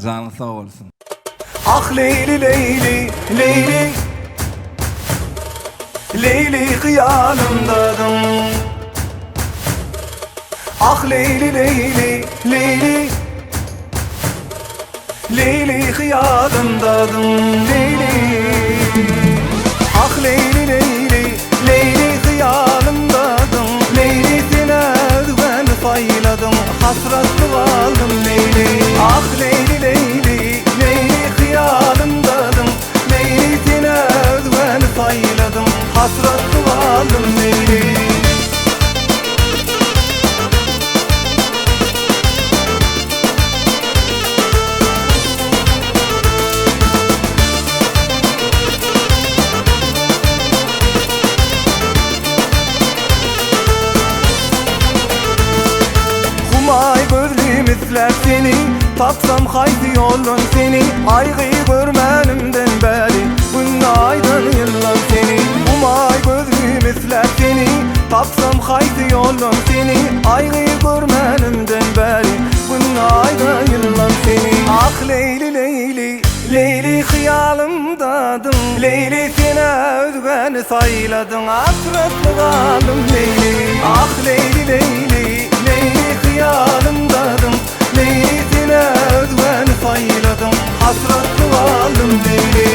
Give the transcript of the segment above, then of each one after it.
Janyň sag bolsun. Ah Leýli Leýli Leýli Leýli hyýalymdadyň Ah Leýli Leýli Leýli Leýli hyýalymdadyň Leýli Ah Leýli Leýli Leýli hyýalymdadyň Leýli sen özgäni saýladyň Hasratly galdym Leýli Ah Leýli Leýli Leýli hyýalymdadyň Leýli sen özgäni saýladyň Hasratly galdym Leýli. Humaý gözlim isläp seni, Tapsam haýsy ýoldan seni, Aýgy görmänimden bäri, Günde aýdan ýyldan seni. Humaý gözlim isläp seni, Tapsam haýsy ýoldan seni, Aýgy görmänimden bäri, Günde aýdan ýyldan seni. Ah Leýli Leýli, Leýli hyýalymdadyň, Leýli sen-ä özgäni saýladyň, Hasratly galdym Leýli. Ah Leýli Leýli, Leýli hyýalymdadyň, Leýli sen-ä özgäni saýladyň, Hasratly galdym Leýli.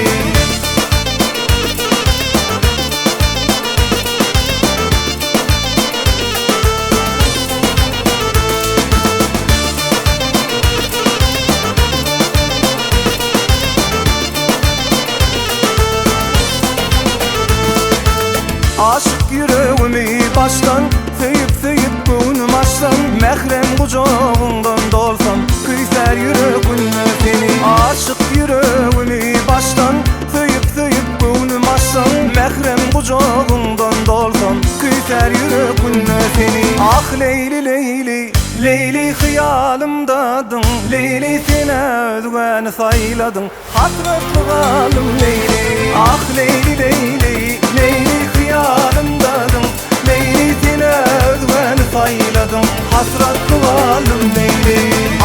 Aşyk ýüregimi başdan Söýüp-söýüp göwnüm açsam Mährem gujagyňdan dolsam Küýsär ýürek günde seni Aşyk ýüregimi başdan Söýüp-söýüp göwnüm açsam Mährem gujagyňdan dolsam Küýsär ýürek günde seni Ah Leýli Leýli Leýli hyýalymdadyň Leýli sen-ä özgäni saýladyň Hasratly galdym Leýli Ah Leýli Leýli Leýli hyýalymdadyň Leýli sen-ä özgäni saýladyň Hasratly galdym Leýli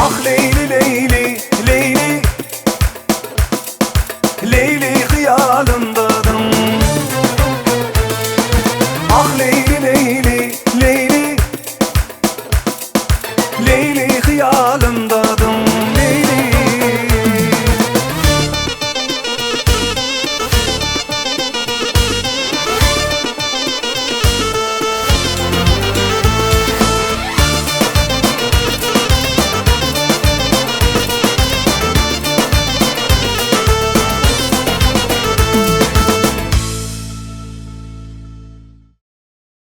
Ah Leýli Leýli.